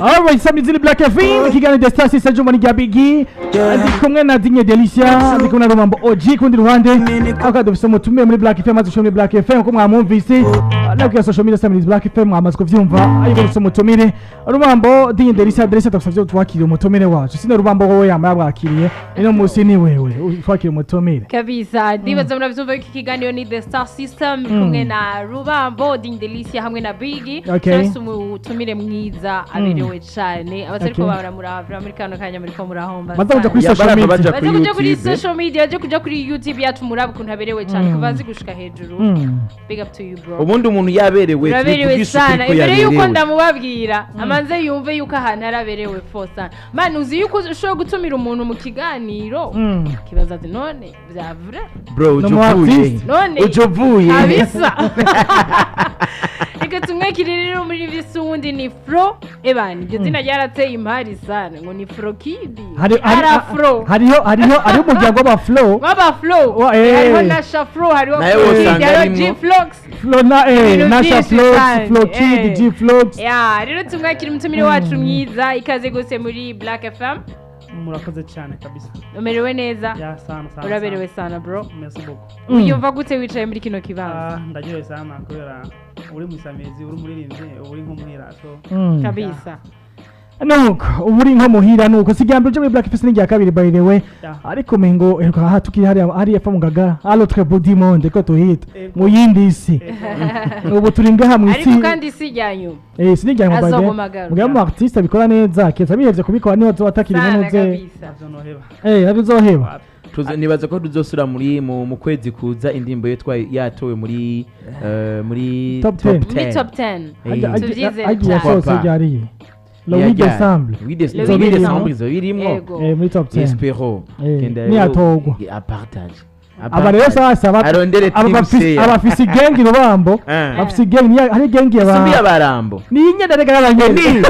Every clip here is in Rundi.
Alright, Samizini Black FM, ikiganiro The Star Sister Juma ni Biggie. Ndi kumwe na Dinye Delicia, ndi kumwe na Rumambo OG kundi ruhande. Aka dufise umutumire muri Black FM, maze muri Black FM ko mwamwumvise. No kuri social media Samizini Black FM mwamaze kuvyumva. Ariko dufise umutumire. Rumambo Dinye Delicia, Delicia tugusavye twakiriye umutumire wacu. Sino Rumambo wowe yama yabwakiriye. Ino musi ni wewe twakiriye umutumire. Kabisa, ndibaza muravyumva yuko ikiganiro ni The Star System kumwe na Rubambo Ding Delicia hamwe na Biggie. Turafise umutumire mwiza aberewe cane, abatariko baramuravira muri kano kanya muriko murahomba Baza kuja kuri sana. social Barava media. baja Baze kuja kuri YouTube. social media, baje kuja kuri YouTube yacu murabe ukuntu aberewe cane kuva azi gushika hejuru. Big up to you, bro. Ubundi umuntu yaberewe, Uraberewe tuvugishe ukuri sana. ko Imbere yuko yaberewe. ndamubabwira amanze yumve yuko ahantu araberewe fo sana. Man, uzi yuko ushobora gutumira umuntu mu kiganiro kibaza ati: "None vyavure?" Bro, No uje mu uvuye. artiste. None Uje uvuye. Kabisa, reka tumwakire rero. Muri visi wundi ni Fro ebani, iryo zina ryarateye impari sana, ngo ni Fro Kid. Hari Ara Fro. hariho umuryango w'aba Flo. W'aba Flo. Wa. Hariho na Fro, hariho Nawe Fro Kid, wosanga hariho arimwo. G Flox. Flo na Ibintu Nasha byinshi Flox, cyane, Flo Kid, G Flox. Ya, rero tumwakire umutumire wacu mwiza. Ikaze gose muri Black FM. Murakoze cyane kabisa. Umerewe neza? Ya, sana sana. Uraberewe sana. sana, bro. Merci beaucoup. Wiyumva gute wicaye muri kino kibanza? Ah, ndaryohewe sana kubera uri mu isamirizi, uri umuririmbyi, uba uri nk'umuhira, so Kabisa. Nuko uba uri nko muhira, nuko si irya mbere uje muri Black FM, ni irya kabiri by the way. Ariko mengo heruka aha tukiri hariya hariya epfo mu Ngagara, à l'autre bout du monde ko tuhita mu yindi isi. Ubu turi ngaha mu isi. Ariko kandi si irya nyuma. Si n'irya nyuma by the way. Azoguma agaruka. Mugabe mu artiste abikora neza keza bihevye kubikora niho azoba atakiri sana ntuze. Kabisa. Navyo noheba. Nabyo uzoheba. Nibaza ko tuzosura muri mu kwezi kuza indirimbo ye yatowe muri Top 10. Muri top 10. Tuvyizere Agiye cyane. yasohotse Papa. ryariye le 8 décembre. 8 Le décembre. 8 décembre izo birimwo. Yego. Muri top 10. Espero. Kenda Niyatorwa. a partage. Aba rero sasa Arondere aba team bafise share. aba bafise gang Rubambo. Bafise gang hari gang Isumbi ya y'abarambo. Ni inyene rega y'abanyene.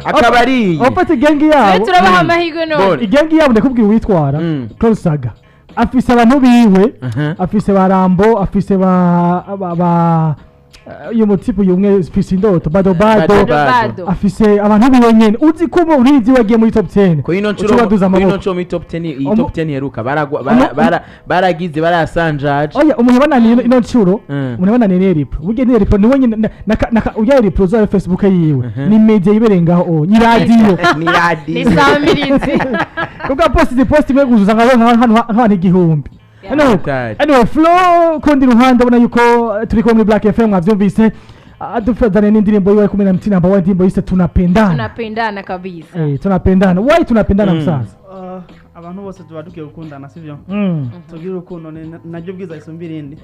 Akaba ari iyi. Ofite gang Twe yabo. turabaha amahirwe none. Bon. Igengi yabo, ndakubwira uwitwara. Claude Saga afise abantu biwe. Afise ba Rambo, afise ba uyu mutipe uyu umwe afise indoto bado bado. Bado. Bado. Afise abantu biwe nyene. Uzi ko umuririmvyi wagiye muri top 10 Ko ino nshuro uca ubaduza ko ino amaboko. nshuro muri top 10, iyi top 10 iheruka baragwa baragize barasanjaje. Oya, umuntu bananiye ino nshuro. Umuntu bananiye ni Eripro. Burya ni Eripro niwe nyene urya Eripro uzabe Facebook yiwe ni media yibereye ngaho, o ni radio. Ni radio. Ni samirizi. Kuko post post imwe gusa usanga nk'abantu 1000. Anyway, Hatari. anyway, Flo kundi ruhande ubona yuko turi kumwe muri Black FM, mwavyumvise, adufazane n'indirimbo yiwe kumwe na Mtina Number One, indirimbo yise Tunapendana. Tunapendana kabisa. Tunapendana. Why tunapendana, musaza? Ah, abantu bose tuba dukwiye gukundana, sivyo? Tugira urukundo ni naryo bwiza isumba irindi.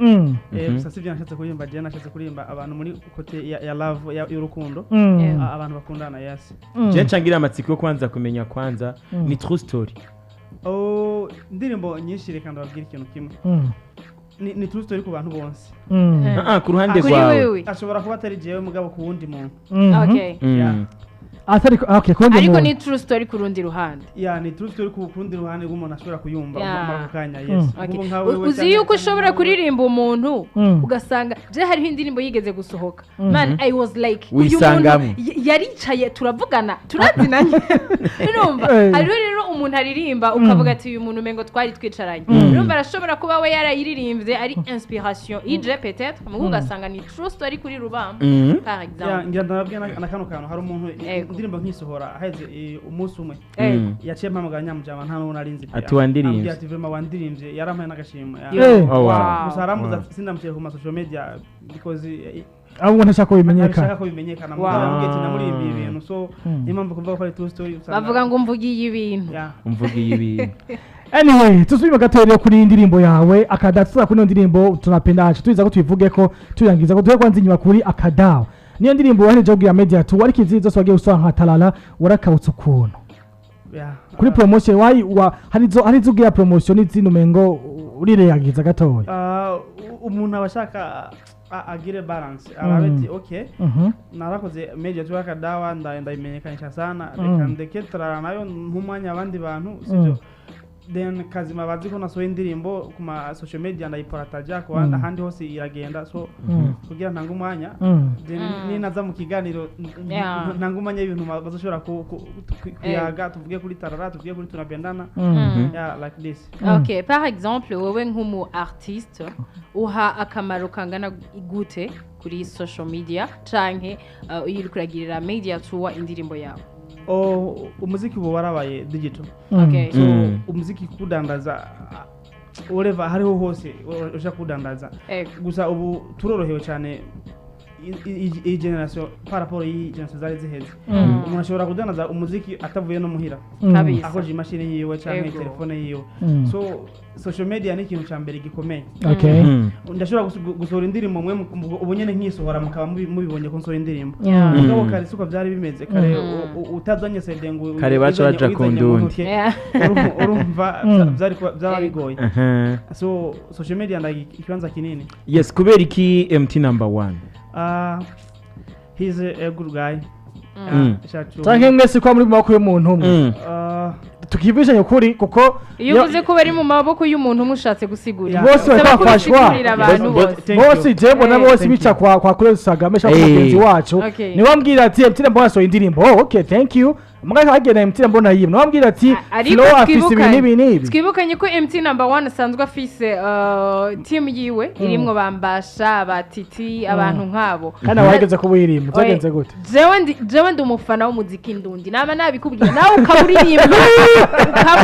Gusa sivyo nashatse kuririmba jewe, nashatse kuririmba abantu muri côté ya love y'urukundo. Ah, abantu bakundana, yes. Je ncangira amatsiko yo kwanza kumenya kwanza ni true story. Oh, indirimbo nyinshi, reka ndababwira ikintu kimwe. Ni true story ku bantu bose. Ah, ku ruhande Kuri rwawe. wewe. Ashobora kuba atari jewe, mugabo ku wundi muntu. Okay. Yeah. Atari okay kundi Ariko muntu. ni true story ku rundi ruhande. Ya, ni true story ku rundi ruhande rw'umuntu ashobora kuyumva muri ako kanya, yes. Okay. Nk'ubu nka wewe Uzi cyangwa yuko ushobora cyangwa kuririmba umuntu ugasanga je hariho indirimbo yigeze gusohoka, man, I was like, uyu Wisangamo. muntu yaricaye turavugana, turazinanye, urumva? Hariho rero umuntu aririmba ukavuga ati: "Uyu muntu umengo twari twicaranye." Urumva arashobora kuba we yarayiririmbye ari inspiration ije peut-être, mugo ugasanga ni true story kuri Rubamba par Ya, exemple. ngira ndababwira na kano kantu, hari umuntu Yego. indirimbo nkisohora aheze umunsi umwe yaciye mpamagara nyamujama, nta n'uwo nari nzi pe. Ati wandirimbye. Ambwira ati: "Vraiment wandirimbye." Yarampaye n'agashimwe, ya. Eh. Oh, wow. Gusa arambuza sindamushyire ku ma social media because Ahubwo ntashaka ko bimenyekana. Ntabishaka ko bimenyekana. Mugabo yambwiye ati namurimbiye ibintu, so niyo mpamvu kuvuga ko ari true story Bavuga ngo mvugiye ibintu. Ya. Umvugiye ibintu. Anyway, tusubire gato rero kuri iyi ndirimbo yawe Akadawa. Tuza kuri iyo ndirimbo Tunapenda, tuza ko tubivuge ko tuyangiza ko duhe kwanza inyuma kuri Akadawa. Niyo ndirimbo wahereje kubwira media tu, ariko izindi zose wagiye usanga nka Talala warakawutse ukuntu kuri promotion wayi wa hari izo ugira promotion n'izindi umengo urireyagiza gatoya. Ah, umuntu aba ashaka agire balance, arabe ati: "Okay, narakoze media tu Akadawa, ndayimenyekanisha sana, reka ndeke Tarara nayo nk'umwanya abandi bantu," sibyo? Then kazima bazi ko nasohoye indirimbo ku ma social media, ndayiparataja ku bandi, ahandi hose iragenda. So kugira ntange umwanya, then ninaza mu kiganiro ntange umwanya w'ibintu bazoshobora kuyaga, tuvuge kuri Tarara, tuvuge kuri Tunapendana, yeah, like this. Okay, par exemple wowe nk'umu artiste uha akamaro kangana gute kuri social media, canke iyo uriko uragirira media tour indirimbo yawe? Oh, umuziki ubu warabaye digital. So umuziki kudandaza whatever, hariho hose ushaka kudandaza. Gusa ubu turorohewe cyane iyi generation par rapport y'iyi generation zari ziheze. Umuntu ashobora kudandaza umuziki atavuye no muhira, akoresheje imashini yiwe cyangwa telefone yiwe. So social media ni ikintu cya mbere gikomeye. Ndashobora gusohora indirimbo mwe ubu nyene nkisohora, mukaba mubibonye ko nsohora indirimbo. Mugabo kare siko byari bimeze. Kare utazanye CD ngo Kare baca baja ku uyizanye mu ndundi. ntoke, urumva byari byaba bigoye. So social media ndaga ikibanza kinini. Yes, kubera iki MT Number One? He's a good guy. Canke mwese ko muri mu maboko y'umuntu umwe? Tukivishanye ukuri kuko Iyo uvuze ko bari mu maboko y'umuntu umwe, ushatse gusigura Bose Usaba bafashwa. kubisigurira abantu bose. Thank you. Bose je mbona bose Thank bica you. kwa Claude Sagame shaka mugenzi wacu. Niwe ambwira ati MT Number One yasohoye indirimbo. Oh, okay, thank you. Mugabo hagenda MT Number One yimwe, niwe ambwira ati Ariko Flo afise ibi n'ibi n'ibi. Twibukanye ko MT Number One asanzwe afise team yiwe irimwo bambasha ba Titi, abantu nk'abo. Kandi wahegeze kuba uyirimba, byagenze gute? Jewe ndi umufana w'umuziki ndundi, naba nabikubwiye, nawe ukaba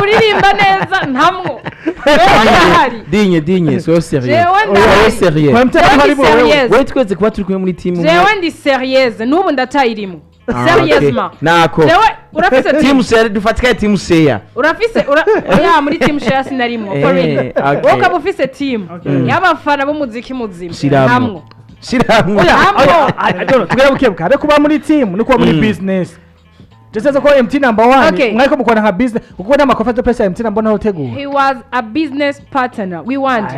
uririmba neza ntamwo, jewe ndahari. Dinye, dinye, so sérieux. Jewe So ndahari. sérieux. Kwa MT Jewe hari ndi wewe. sérieuse. Wewe twese kuba turi kumwe muri team imwe. Jewe ndi sérieuse, n'ubu ndacayirimo. Ah, Sérieusement. okay. Nako Jewe urafise team team share, dufatika team share. Urafise oya, muri team share sinarimwo, for real. Wowe ukaba ufise team y'abafana b'umuziki muzima. Shiramwo. Hamwo. Shiramwo. Oya, Hamwe. oya, I don't know, tugere bukebuke habe kuba muri team no kuba muri business. Jese ko MT Number One mwariko mukora nka business, kuko n'amakofa de presse ya MT Number One utegura. He was a business partner we want.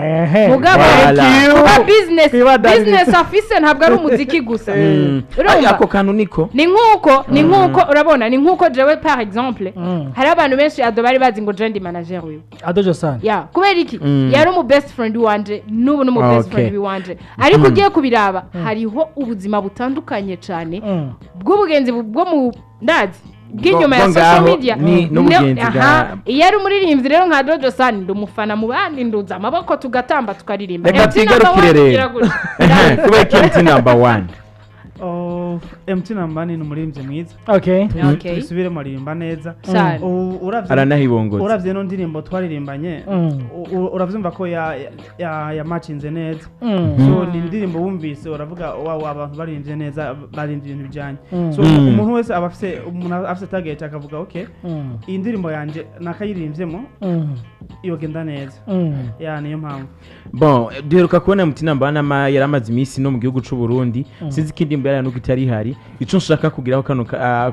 Mugabo Thank you. Kuba business Kwibandanya. business afise ntabwo ari umuziki gusa. Urumva? Ay, ako kantu niko Ni nkuko urabona, ni nkuko jewe par exemple hari abantu benshi ado bari bazi ngo je ndi manager wiwe. Adojo sana. Ya, kubera iki? Yari umu best friend wanje, n'ubu ni umu best friend wanje, ariko ugiye kubiraba hariho ubuzima butandukanye cyane bw'ubugenzi bwo mu ndazi bw'inyuma ya Bwo social ngaho media n'ubugenzi Aha, iyo ari umuririmbyi rero nka Jojo San, ndi umufana mu bandi, nduza amaboko tugatamba tukaririmba. Reka MT Number twigarukire One rero. kugira gutya. Kubera ko MT Number One Oh, MT Number ni umuririmbyi mwiza. Tubisubiremo, aririmba neza. Cyane. Aranahibongoza. Uravye no ndirimbo twaririmbanye, uravyumva ko ya matchinze neza. So ni indirimbo wumvise uravuga: "Wow, abantu baririmbye neza, baririmbye ibintu bijyanye." So umuntu wese aba afise, umuntu afise target akavuga: "Okay, iyi ndirimbo yanje nakayiririmbyemo yogenda neza." Ya, niyo mpamvu. Bon, duheruka kubona MT Number One yari amaze iminsi no mu gihugu c'u Burundi. Sinzi ko indirimbo yari nuko itari ihari. Ico nshaka kugiraho kano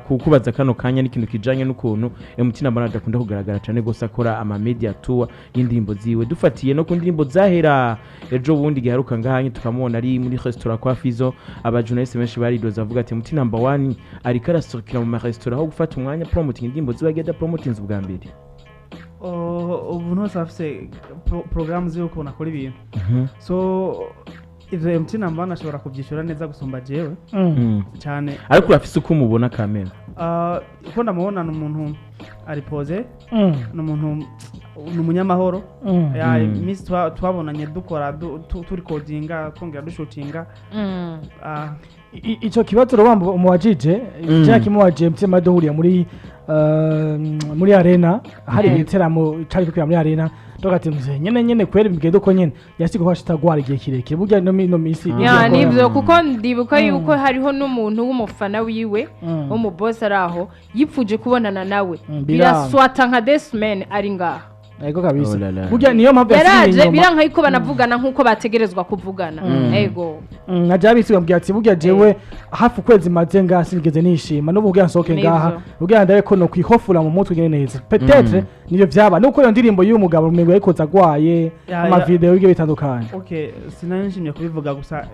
kukubaza kano kanya n'ikintu kijanye n'ukuntu MT Number One adakunda kugaragara cane gose akora ama media tour y'indirimbo ziwe, dufatiye no ku ndirimbo zahera ejo bundi giharuka ngahanye tukamubona ari muri restaurant kwa Fizo. Aba journaliste benshi baridoza avuga ati MT Number One ariko arasohokera mu ma restaurant aho gufata umwanya promoting indirimbo ziwe, agenda promoting ubwa mbere. Oh, umuntu wese afise porogaramu ziwe ukuntu akora ibintu. So ivyo MT Number One ashobora kubyishyura neza gusumba jewe cyane. Ariko urafise uko umubona kamera? Ah, uko ndamubona ni umuntu ari posé, ni umuntu, ni umunyamahoro. Ya, iminsi twabonanye dukora turikodinga, twongera dushutinga. Ah, Ico kibazo rubamba umubajije cya kimubaje MT duhuriye muri arena, hari igiteramo cari kubera muri arena, tugati mzee nyene nyene kweri bigende uko nyene yasiga ko ashitagwara igihe kirekire burya no misi. Ya, nivyo, kuko ndibuka yuko hariho n'umuntu w'umufana wiwe w'umubosi ari aho yipfuje kubonana nawe, Biranga. biraswata nka desmen ari ngaha. Ego kabisa. Oh la la. Burya niyo mpamvu yasigaye Yaraje inyuma. biranka yuko banavugana nk'uko bategerezwa kuvugana, ego. Nka bisi bambwira ati burya jewe hafi ukwezi maze ngaha sinigeze nishima, n'ubu kugira nsohoke Nivyo. ngaha kugira ndabe ko nokwihofura mu mutwe ngene neza, peut-être nivyo vyaba nuko iyo ndirimbo y'uyu mugabo umengo yayikoze agwaye, amavideo y'ibyo bitandukanye. Okay, sinari nshimye kubivuga gusa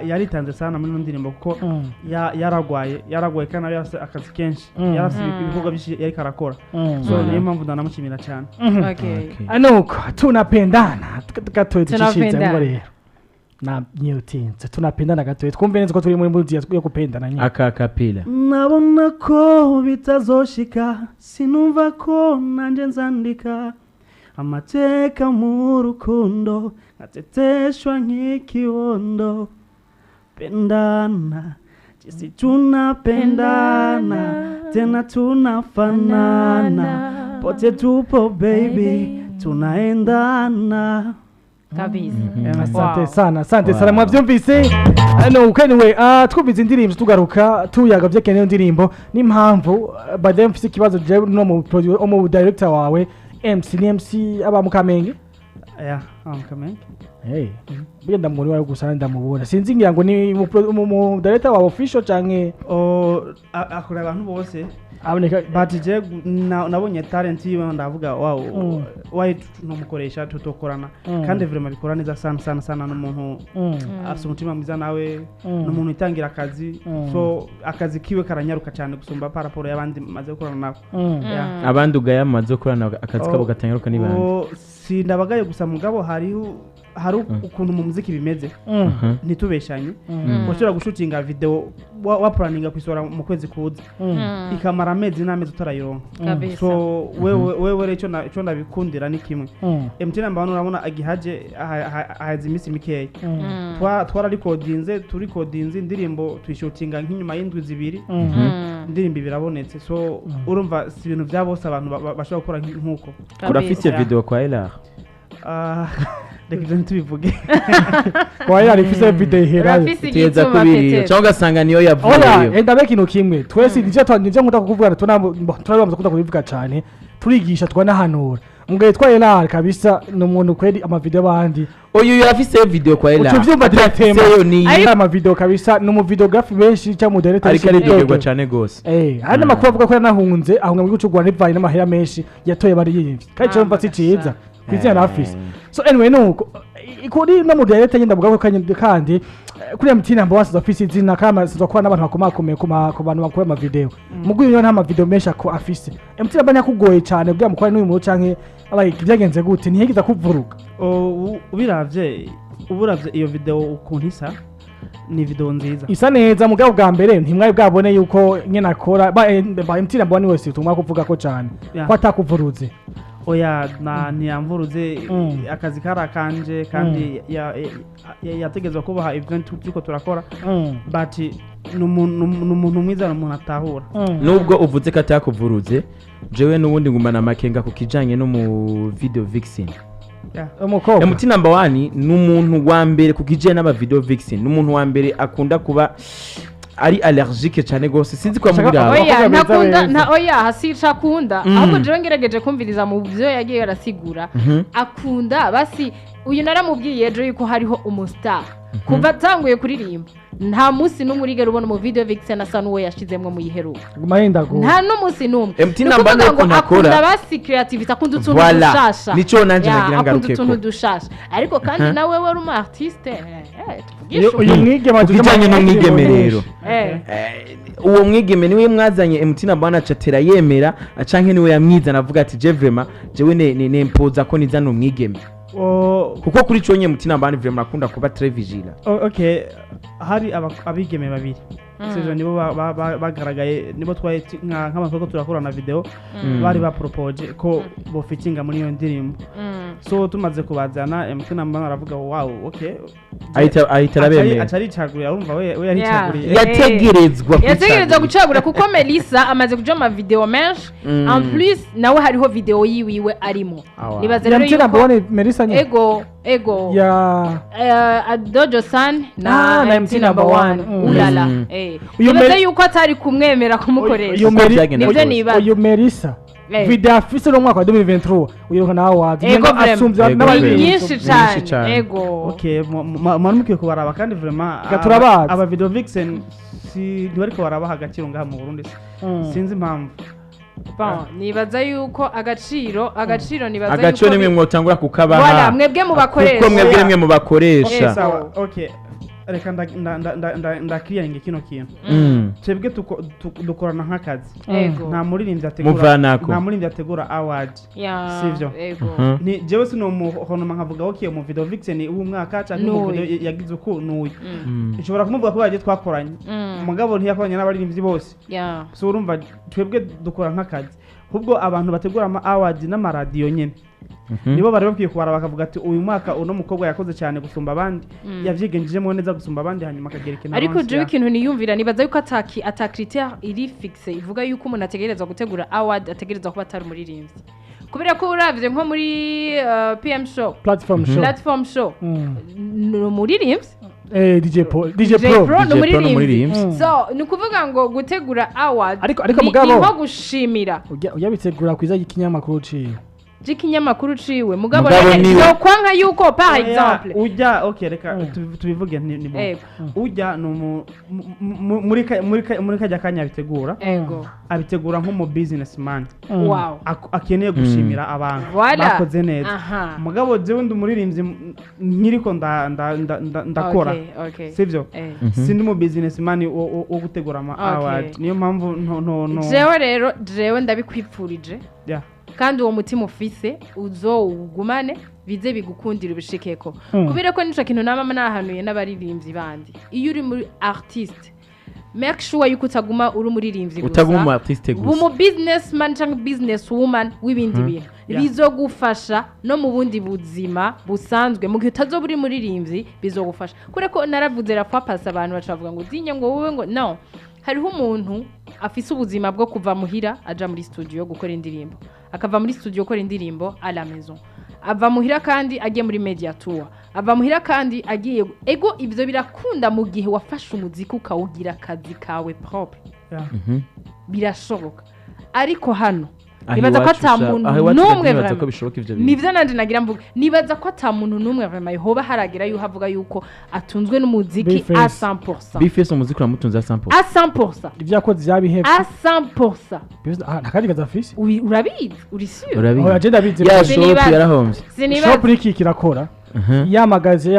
yaritanze sana muri ino ndirimbo kuko yaragwaye kandi nawe yarafise akazi kenshi, yarafise ibikorwa byinshi yariko arakora. So niyo mpamvu ndanamushimira cyane. Okay. Okay. Nuko tunapendana gatoye ducishitse Tunapendana. ngo rero na nyirutinze tunapendana gatoye, twumve neza ko turi muri muzi yo kupendana nyine. Aka kapela. Nabona ko bitazoshika, sinumva ko nanjye nzandika amateka mu rukundo, nkateteshwa nk'ikibondo. Pendana jisi tunapendana, tena tunafanana, pote tupo baby, tunaendana. Kabisa. Asante Wow. sana, asante Wow. sana, mwavyumvise. Nuko anyway, twumvise indirimbo, tugaruka tuyaga vyerekeye n'iyo ndirimbo n'impamvu. By the way, mfise ikibazo jewe no mu director wawe MC, ni MC aba mu Kamenge? Yeah, I'm coming. Hey, burya ndamubona iwawe gusa, ndamubona, sinzi, ngira ngo ni mu director wawe official canke? Oh, akorera abantu bose. Aboneka. But je nabonye talent yiwe, ndavuga wow, why ntumukoresha, tutokorana? Kandi vraiment bikora neza sana sana sana. N'umuntu afite umutima mwiza nawe, n'umuntu itangira akazi, so akazi kiwe karanyaruka cyane gusumba par rapport y'abandi maze gukorana nabo. Yeah. Abandi ugaya mumaze gukorana akazi kabo gatangaruka ni bande? Oh, sindabagaye gusa, mugabo hariho hari ukuntu mu muziki bimeze, ntitubeshanye. Ushobora gushutinga video wapuraninga kuyisohora mu kwezi kuza, ikamara amezi n'amezi utarayironka. Kabisa. So wewe rero icyo ndabikundira ni kimwe. MT Number One, urabona agihaje aheze iminsi mikeya. Twararikodinze, turikodinze indirimbo, tuyishutinga nk'inyuma y'indwi 2, indirimbo birabonetse. So urumva si ibintu bya bose abantu bashobora gukora nk'uko. Urafise Yeah. video kwa Elar? Ah, reka ibyo ntitubivuge. Kwa yari ifise video iherayo. Urafise Teza igituma kubiri Petero. cyangwa ugasanga niyo Oya. yavuyeyo. Enda be ikintu kimwe twese nivyo nkunda kukuvuga, turabamaze kunda kubivuga cane, turigisha, twanahanura mugaye twa Elar kabisa, ni umuntu kweri amavideo y'abandi. Uyu yarafise video kwa Elar. Uca uvyumva directement. Ateyo ni Ari amavideo kabisa, ni umuvideographe benshi cyangwa umudirector. Ariko aridogerwa cane gose. Hari n'amakuru avuga ko yanahunze, ahunga mu gihugu cy'u Rwanda bivanye n'amahera menshi yatoye bariyimvye, kandi ico mva si ciza kw'izina na afise. So anyway, nuko kuri no mu director nyine ndavuga ko kandi kuri MT Number One afise izina kandi asanzwe akora n'abantu bakomakomeye ku bantu bakora amavideo, mugwi uyu nta mavideo menshi ako afise. MT Number ntiyakugoye cane kugira mukore n'uyu muntu, canke like byagenze gute, ntiyigeze akuvuruga? Ubiravye, uburavye iyo video ukuntu isa, ni video nziza. Isa neza, mugabo bwa mbere ntimwari bwabone yuko nyene akora ba MT Number One wese tumwa kuvuga ko cane ko atakuvuruze. Oya, na ntiyamvuruze. Akazi kari akanje kandi yategezwa kubaha ibyo turiko turakora, but ni umuntu mwiza, ni umuntu atahura. Nubwo uvuze ko atakuvuruze, jewe n'ubundi ngumana amakenga ku kijanye no mu video vixen. Umukobwa. MT Number One ni umuntu wa mbere ku kijanye n'aba video vixen, ni umuntu wa mbere akunda kuba ari allergique cyane gose, sinzi ko mubiraba. Oya. Abakobwa beza Ntakunda. beza. Nta, oya, sica akunda, ahubwo jewe ngerageje kumviriza mu byo yagiye arasigura, akunda basi uyu naramubwiye ejo yuko hariho umustar kuva atanguye kuririmba nta munsi n'umwe urigera ubona mu video vixen asa n'uwo yashizemwo mu yiheruka. Mahindagura. Nta n'umunsi n'umwe. MT Ni Number ukuvuga ngo ukuntu akora. akunda basi creativity, akunda utuntu Voilà. dushasha. Nico nanje Ya, nagira akunda ngarukeko. utuntu dushasha, ariko kandi nawe wari umu artiste, tuvugishe Uyu mwigeme. Ku kijanye n'umwigeme rero, uwo mwigeme niwe mwazanye MT Number One acatera yemera, canke niwe yamwizana avuga ati je vraiment jewe nempoza ko nizana umwigeme? Kuko kuri ico nye MT Number One vraiment akunda kuba très vigilant. Okay, hari abigeme babiri, sivyo? Nibo bagaragaye, nibo twari nk'abantu turiko turakorana video, bari bapropoje ko bofitinga muri iyo ndirimbo. So tumaze kubazana, MT Number aravuga wow, okay. Ahita arabemera. Aca aricagurira, urumva we yaricaguriye. Yategerezwa Yategereza kwicagurira. Gucagura kuko Melissa amaze kuja ama video menshi, en plus nawe hariho video yiwiwe arimo. Awa. Nibaza rero MT Number yuko One Melissa nyine. Ego. Ya. Dojo San na Ah, na MT Number One. Ulala. Uyu Nibaza yuko atari kumwemera kumukoresha. Uyu Uko byagenda Nivyo kose. nibaza. Uyu Melissa video afise no mwaka wa 2023 uyu nawe wazi Ego, vraiment. asumvya Ego, n'abandi. Ni vraiment. nyinshi Nyinshi cane. cane. Ego. Okay, mwari mukwiye kubaraba kandi vraiment Reka turabazi. aba video vixen si ntibariko barabaha agaciro ngaha mu Burundi, sinzi impamvu. Bon, nibaza yuko agaciro nibaza Agaciro yuko nimwe mwotangura kukabaha. Voilà, mwebwe mubakoresha. Kuko mwebwe nimwe mubakoresha. Sawa, okay. Reka ndakiriyaringe kino kintu. Twebwe dukorana nk'akazi. Nta muririmbyi ategura, Muvanako. nta muririmbyi ategura award. Sivyo. Ego. Ni jewe sinomuhonoma nkavuga ok, mu video vixen w'umwaka canke mu N'uyu. video yagize uku n'uyu. Nshobora kumuvuga ko yagiye twakoranye, mugabo ntiyakoranye n'abaririmbyi bose. So urumva twebwe dukora nk'akazi, ahubwo abantu bategura ama award n'amaradiyo nyene nibo bari bakwiye kubara bakavuga ati uyu mwaka uno mukobwa yakoze cyane gusumba abandi, yavyigenjejemo neza gusumba abandi, hanyuma akagira ikintu Ariko aronse. jewe ikintu niyumvira, nibaza yuko ata critère iri fixe ivuga yuko umuntu ategerezwa gutegura award ategerezwa kuba atari umuririmbyi, kubera ko uravye nko muri PM Show, Platform Show. Platform Show, ni umuririmbyi. DJ Pro, DJ J Pro. Pro ni DJ Pro ni umuririmbyi. umuririmbyi. So ni ukuvuga ngo gutegura award Ariko ni nko gushimira. Ujya bitegura kwiza ikinyamakuru ciwe. Ry'ikinyamakuru ciwe, mugabo Mugabo rero yokwanka yuko, par Oya, exemple, ujya okay, reka tubivuge ni bon. Ego. Ujya ni umu muri kajya kanya abitegura, abitegura nk'umu businessman akeneye gushimira abantu bakoze neza. Mugabo jewe ndi umuririmbyi, nkiriko ndakora, sivyo? Sindi mu businessman wo gutegura ama award, niyo mpamvu no. Jewe rero, jewe ndabikwipfurije kandi uwo mutima ufise uzowugumane, bize bigukundira ubishikeko, kubera ko nico kintu nama nahanuye n'abaririmbyi bandi: iyo uri muri artiste, make sure yuko utaguma uri umuririmbyi gusa. Utaguma umu artiste uba gusa. Umu businessman cyangwa business woman w'ibindi bintu bizogufasha no mu bundi buzima busanzwe mu gihe utazoba uri muririmbyi, bizogufasha. Kubera ko naravuze rafa pasi, abantu baca bavuga ngo dinye, ngo wowe, ngo no hariho umuntu afise ubuzima bwo kuva muhira aja muri studio gukora indirimbo, akava muri studio gukora indirimbo à la maison, ava muhira kandi agiye muri media tour, ava muhira kandi agiye ego. Ivyo birakunda mu gihe wafashe umuziki ukawugira akazi kawe propre. Birashoboka, ariko hano Aho nibaza ko iwacu ata muntu aho iwacu n'umwe nibaza ko vraiment. bishoboka ivyo bintu. Nivyo nanje nagira mvuga, nibaza ko ata muntu n'umwe vraiment hoba haragira yuko avuga yuko atunzwe n'umuziki B-Face. à 100%. B-Face umuziki uramutunze à 100%. À 100%. Ibyo yakoze byabihebye. À 100%. Nta kandi kazi afise. Urabizi, uri sûr? Urabizi. Oya, je ndabizi. Ya shop Sinibaza. yarahombye. Sinibaza. Shop niki kirakora, yamagaze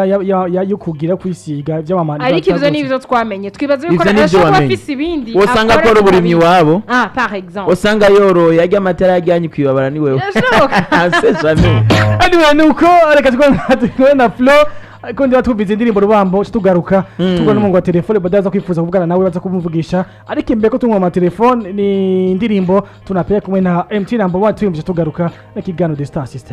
yo kugira kwisiga by'amamani. Ariko ivyo nivyo twamenye, twibaza yuko Ivyo nivyo ashobora kuba wamenye. afise ibindi Usanga akora uburimyi iwabo. Ah, par exemple. Usanga yoroye, arya amatara yajyanye kwibabara ni wewe. Birashoboka. C'est jamais. Anyway, nuko reka tugone na Flow, ariko ndiba twumvise indirimbo Rubambo, tugaruka tugwa n'umurongo wa telefone badaza kwifuza kuvugana nawe, baza kumuvugisha. Ariko imbere ko tunywa amatelefone, ni indirimbo tunapea kumwe na MT Number 1, tuyumvise tugaruka n'ikiganiro The Star System.